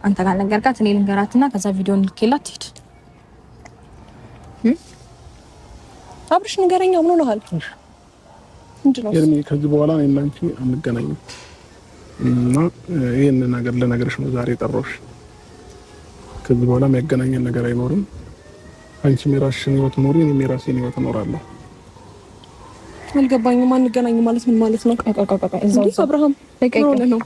አንተ ካልነገርካት እኔ ልንገራትና ከዛ ቪዲዮን ልኬላት ትሂድ። አብርሽ ንገረኛ፣ ምን ሆነሃል? ምንድን ነው? ኤርሚ ከዚህ በኋላ እኔና አንቺ አንገናኝም እና ይህንን ነገር ልነግርሽ ነው ዛሬ የጠራሁሽ። ከዚህ በኋላ የሚያገናኘን ነገር አይኖርም። አንቺም የራስሽን ህይወት ኖሪ፣ እኔም የራሴን ህይወት እኖራለሁ። አልገባኝም። አንገናኝም ማለት ምን ማለት ነው? እዛው አብርሃም ምን ሆነህ ነው?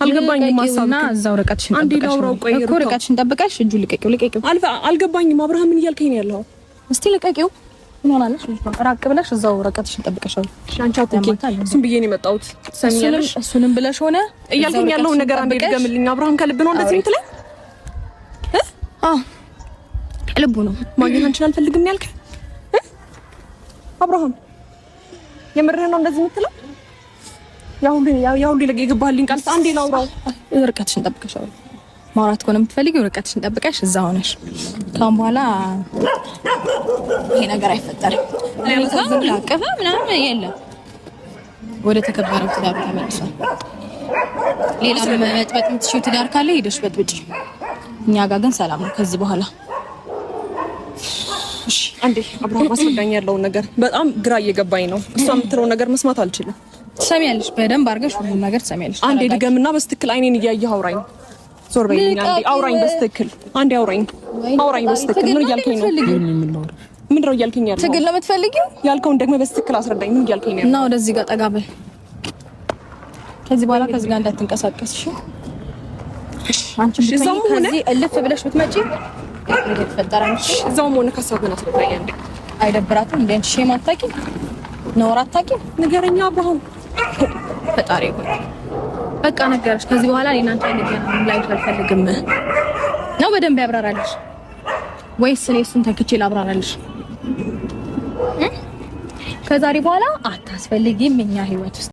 አልገባኝም። ሀሳብ እና እዛው ርቀትሽን አንዴ ጠብቀሽ ላውራው። ቆይ እኮ ርቀትሽን ጠብቀሽ እጁ ልቀቂው፣ ልቀቂው። አልገባኝም። አብርሃም ምን እያልከኝ ነው ያለው? እስቲ ልቀቂው። ምን ሆናለሽ? ራቅ ብለሽ እዛው ርቀትሽን ጠብቀሽ አውሪ። እሺ አንቺ አትንኪኝ። እሱን ብዬ ነው የመጣሁት። ትሰሚኛለሽ? እሱንም ብለሽ ሆነ እያልከኝ ያለውን ነገር አንዴ ድገምልኝ። አብርሃም ከልብ ነው እንደዚህ የምትለኝ? አዎ ከልቡ ነው። ማግኘት አንቺን አልፈልግም ያልከኝ አብርሃም የምርህን ነው እንደዚህ የምትለው? ያው ሁሉ የገባህልኝ ቃል አንዴ ላውራው። ርቀትሽን ጠብቀሽ አውሪ። ማውራት ከሆነ የምትፈልጊው ርቀትሽን ጠብቀሽ እዛ ሆነሽ ካሁን በኋላ ይሄ ነገር አይፈጠርም። ላቀፈ ምናምን የለም። ወደ ተከበረው ትዳሩ ተመልሷል። ሌላ መጥበጥ የምትችይው ትዳር ካለ ሄደሽ በጥብጪ። እኛ ጋር ግን ሰላም ነው ከዚህ በኋላ። እሺ አንዴ አብርሃም አስረዳኝ ያለውን ነገር በጣም ግራ እየገባኝ ነው። እሷ የምትለው ነገር መስማት አልችልም። ትሰሚያለሽ፣ በደንብ አድርገሽ ሁሉም ነገር ትሰሚያለሽ። አንዴ ድገምና በስትክል አይኔን እያየህ አውራኝ። ዞር በይኝ አንዴ አውራኝ በስትክል አንዴ አውራኝ፣ አውራኝ በስትክል። ምን እያልከኝ ነው? ምንድን ነው እያልከኝ ያለው? ትግል ነው የምትፈልጊው? ያልከውን ደግመህ በስትክል አስረዳኝ። ምን እያልከኝ ነው? እና ወደዚህ ጋር ጠጋ በል። ከዚህ በኋላ ከዚህ ጋር እንዳትንቀሳቀስ እሺ። አንቺ እዛውም ሆነ ከዚህ እልፍ ብለሽ ብትመጪ የተፈጠረ ነው። እዛውም ሆነ ከሀሳብህን አስረዳኝ አንዴ። አይደብራትም እንዴ? አንቺ shame አታውቂም፣ ነውር አታውቂም። ንገረኛ አብርሃም። ፈጣሪ ሆይ በቃ ነገረሽ። ከዚህ በኋላ እኔና አንቺ አንገናኝም፣ ላይሽ አልፈልግም ነው። በደንብ ያብራራልሽ ወይስ እኔ እሱን ተክቼ ላብራራልሽ? ከዛሬ በኋላ አታስፈልጊም እኛ ህይወት ውስጥ።